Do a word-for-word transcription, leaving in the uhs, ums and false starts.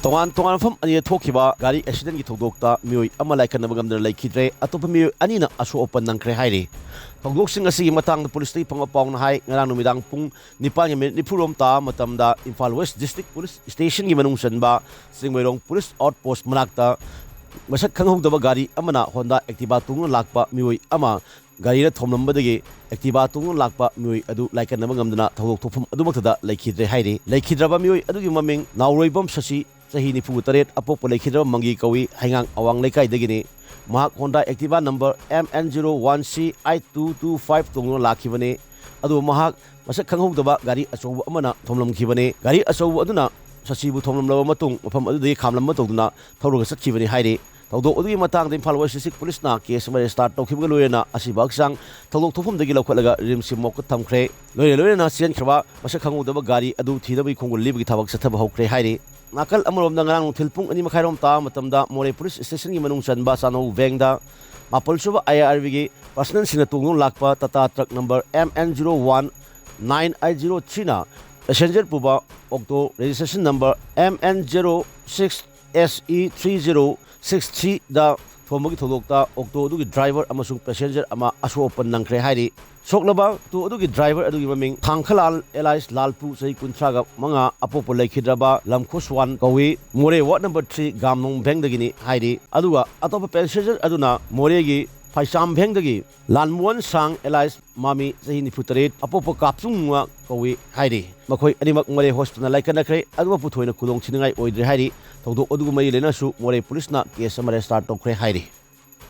ꯇꯣꯉꯥꯟ ꯇꯣꯉꯥꯟꯕ ꯃꯐꯝ ꯑꯅꯤꯗ ꯊꯣꯛꯈꯤꯕ ꯒꯥꯔꯤ ꯑꯦꯛꯁꯤꯗꯦꯟꯒꯤ ꯊꯧꯗꯣꯛꯇ ꯃꯤꯑꯣꯏ ꯑꯃ ꯂꯥꯏꯀꯠꯅꯕ ꯉꯝꯗꯅ ꯂꯩꯈꯤꯗ꯭ꯔꯦ, ꯑꯇꯣꯞꯄ ꯃꯤꯑꯣꯏ ꯑꯅꯤꯅ ꯑꯁꯣꯛ ꯑꯄꯟ ꯅꯪꯈ꯭ꯔꯦ ꯍꯥꯏꯔꯤ꯫ ꯊꯧꯗꯣꯛꯁꯤꯡ ꯑꯁꯤꯒꯤ ꯃꯇꯥꯡꯗ ꯄꯨꯂꯤꯁꯇꯒꯤ ꯐꯪꯕ ꯄꯥꯎꯅ ꯍꯥꯏ, ꯉꯔꯥꯡ ꯅꯨꯃꯤꯗꯥꯡ ꯄꯨꯡ ꯅꯤꯄꯥꯟꯒ ꯃꯤꯅꯤꯠ ꯅꯤꯐꯨ ꯔꯣꯝ ꯇꯥꯕ ꯃꯇꯝꯗ ꯏꯝꯐꯥꯜ ꯋꯦꯁ ꯗꯤꯁꯇ꯭ꯔꯤꯛ ꯄꯨꯂꯤꯁ ꯁ꯭ꯇꯦꯁꯟꯒꯤ ꯃꯅꯨꯡ ꯆꯟꯕ ꯆꯤꯡꯃꯩꯔꯣꯡ ꯄꯨꯂꯤꯁ ꯑꯥꯎꯠ ꯄꯣꯁ ꯃꯅꯥꯛꯇ ꯃꯁꯛ ꯈꯪꯍꯧꯗꯕ ꯒꯥꯔꯤ ꯑꯃꯅ ꯍꯣꯟꯗꯥ ꯑꯦꯛꯇꯤꯚꯥ ꯇꯣꯡꯗꯨꯅ ꯂꯥꯛꯄ ꯃꯤꯑꯣꯏ ꯑꯃ ꯒꯥꯔꯤꯅ ꯊꯣꯝꯂꯝꯕꯗꯒꯤ ꯑꯦꯛꯇꯤꯚꯥ ꯇꯣꯡꯗꯨꯅ ꯂꯥꯛꯄ ꯃꯤꯑꯣꯏ ꯑꯗꯨ ꯂꯥꯏꯀꯠꯅꯕ ꯉꯝꯗꯅ ꯊꯧꯗꯣꯛ ꯊꯣꯛꯐꯝ ꯑꯗꯨꯃꯛꯇꯗ ꯂꯩꯈꯤꯗ꯭ꯔꯦ ꯍꯥꯏꯔꯤ꯫ ꯂꯩꯈꯤꯗ꯭ꯔꯕ ꯃꯤꯑꯣꯏ ꯑꯗꯨꯒꯤ ꯃꯃꯤꯡ ꯅꯥꯎꯔꯣꯏꯕꯝ ꯁꯁꯤ, ꯆꯍꯤ ꯅꯤꯐꯨ ꯇꯔꯦꯠ, ꯑꯄꯣꯛꯄ ꯂꯩꯈꯤꯗ꯭ꯔꯕ ꯃꯪꯒꯤ ꯀꯧꯏ, ꯍꯩꯉꯥꯡ ꯑꯋꯥꯡ ꯂꯩꯀꯥꯏꯗꯒꯤꯅꯤ꯫ ꯃꯍꯥꯛ Honda Activa number M N zero one C eight two two five ꯇꯣꯡꯗꯨꯅ ꯂꯥꯛꯈꯤꯕꯅꯤ꯫ ꯑꯗꯨꯕꯨ ꯃꯍꯥꯛ ꯃꯁꯛ ꯈꯪꯍꯧꯗꯕ ꯒꯥꯔꯤ ꯑꯆꯧꯕ ꯑꯃꯅ ꯊꯣꯝꯂꯝꯈꯤꯕꯅꯤ꯫ ꯒꯥꯔꯤ ꯑꯆꯧꯕ ꯑꯗꯨꯅ ꯁꯁꯤꯕꯨ ꯊꯣꯝꯂꯝꯂꯕ ꯃꯇꯨꯡ ꯃꯐꯝ ꯑꯗꯨꯗꯒꯤ ꯈꯥꯝꯂꯝꯕ ꯇꯧꯗꯨꯅ ꯊꯧꯔꯒ ꯆꯠꯈꯤꯕꯅꯤ ꯍꯥꯏꯔꯤ꯫ ꯊꯧꯗꯣꯛ ꯑꯗꯨꯒꯤ ꯃꯇꯥꯡꯗ ꯏꯝꯐꯥꯜ ꯋꯦꯁ ꯗꯤꯁꯇ꯭ꯔꯤꯛ ꯄꯨꯂꯤꯁꯅ ꯀꯦꯁ ꯑꯃ ꯔꯦꯖꯤꯁꯇꯥꯔ ꯇꯧꯈꯤꯕꯒ ꯂꯣꯏꯅꯅ ꯑꯁꯤꯕ ꯍꯛꯆꯥꯡ ꯊꯧꯗꯣꯛ ꯊꯣꯛꯐꯝꯗꯒꯤ ꯂꯧꯈꯠꯂꯒ ꯔꯤꯝꯁꯀꯤ ꯃꯣꯔꯒꯇ ꯊꯝꯈ꯭ꯔꯦ꯫ ꯂꯣꯏꯅ ꯂꯣꯏꯅꯅ ꯆꯦꯟꯈ꯭ꯔꯕ ꯃꯁꯛ ꯈꯪꯍꯧꯗꯕ ꯒꯥꯔꯤ ꯑꯗꯨ ꯊꯤꯅꯕꯒꯤ ꯈꯣꯡꯒꯨꯜ ꯂꯤꯕꯒꯤ ꯊꯕꯛ ꯆꯠꯊꯕ ꯍꯧꯈ꯭ꯔꯦ ꯍꯥꯏꯔꯤ꯫ ꯅꯥꯀꯜ ꯑꯃꯔꯣꯝꯗ ꯉꯔꯥꯡ ꯅꯨꯡꯊꯤꯜ ꯄꯨꯡ ꯑꯅꯤ ꯃꯈꯥꯏꯔꯣꯝ ꯇꯥꯕ ꯃꯇꯝꯗ ꯃꯣꯔꯦ ꯄꯨꯂꯤꯁ ꯁ꯭ꯇꯦꯁꯟꯒꯤ ꯃꯅꯨꯡ ꯆꯟꯕ ꯆꯥꯅꯧ ꯚꯦꯡꯗ ꯃꯥꯄꯜ ꯁꯨꯕ I R B ꯒꯤ ꯄꯔꯁꯅꯦꯜꯁꯤꯡꯅ ꯇꯣꯡꯗꯨꯅ ꯂꯥꯛꯄ Tata truck number M N zero one nine eight zero three ꯅ ꯄꯦꯁꯦꯟꯖꯔ ꯄꯨꯕ auto registration number M N zero six S E three zero six three ꯗ ꯊꯣꯝꯕꯒꯤ ꯊꯧꯗꯣꯛꯇ ꯑꯣꯛꯇꯣ ꯑꯗꯨꯒꯤ ꯗ꯭ꯔꯥꯏꯚꯔ ꯑꯃꯁꯨꯡ ꯄꯦꯁꯦꯟꯖꯔ ꯑꯃ ꯑꯁꯣꯛ ꯑꯄꯟ ꯅꯪꯈ꯭ꯔꯦ ꯍꯥꯏꯔꯤ꯫ ꯁꯣꯛꯂꯕ ꯑꯣꯛꯇꯣ ꯑꯗꯨꯒꯤ ꯗ꯭ꯔꯥꯏꯚꯔ ꯑꯗꯨꯒꯤ ꯃꯃꯤꯡ ꯊꯥꯡꯈꯂꯥꯜ alias ꯂꯥꯜꯄꯨ, ꯆꯍꯤ ꯀꯨꯟꯊ꯭ꯔꯥꯒ ꯃꯉꯥ, ꯑꯄꯣꯛꯄ ꯂꯩꯈꯤꯗ꯭ꯔꯕ ꯂꯝꯈꯣꯁꯋꯥꯟ ꯀꯧꯏ, ꯃꯣꯔꯦ ꯋꯥꯔꯗ ꯅꯝꯕꯔ three ꯒꯥꯝꯅꯣꯡ ꯚꯦꯡꯗꯒꯤꯅꯤ ꯍꯥꯏꯔꯤ꯫ ꯑꯗꯨꯒ ꯑꯇꯣꯞꯄ ꯄꯦꯁꯦꯟꯖꯔ ꯑꯗꯨꯅ ꯃꯣꯔꯦꯒꯤ ꯐꯩꯁꯥꯝ ꯚꯦꯡꯗꯒꯤ ꯂꯥꯟꯃꯣꯍꯟ ꯁꯥꯡ alias ꯃꯥꯃꯤ, ꯆꯍꯤ ꯅꯤꯐꯨ ꯇꯔꯦꯠ, ꯑꯄꯣꯛꯄ ꯀꯥꯞꯆꯨꯡꯉ ꯀꯧꯏ ꯍꯥꯏꯔꯤ꯫ ꯃꯈꯣꯏ ꯑꯅꯤꯃꯛ ꯃꯣꯔꯦ ꯍꯣꯁꯄꯤꯇꯥꯜꯗ ꯂꯥꯏꯀꯠꯅꯈ꯭ꯔꯦ꯫ ꯑꯗꯨꯕꯨ ꯊꯣꯏꯅ ꯈꯨꯗꯣꯡ ꯊꯤꯅꯤꯡꯉꯥꯏ ꯑꯣꯏꯗ꯭ꯔꯦ ꯍꯥꯏꯔꯤ꯫ ꯊꯧꯗꯣꯛ ꯑꯗꯨꯒ ꯃꯔꯤ ꯂꯩꯅꯁꯨ ꯃꯣꯔꯦ ꯄꯨꯂꯤꯁꯅ ꯀꯦꯁ ꯑꯃ ꯔꯦꯖꯤꯁꯇꯥꯔ ꯇꯧꯈ꯭ꯔꯦ ꯍꯥꯏꯔꯤ꯫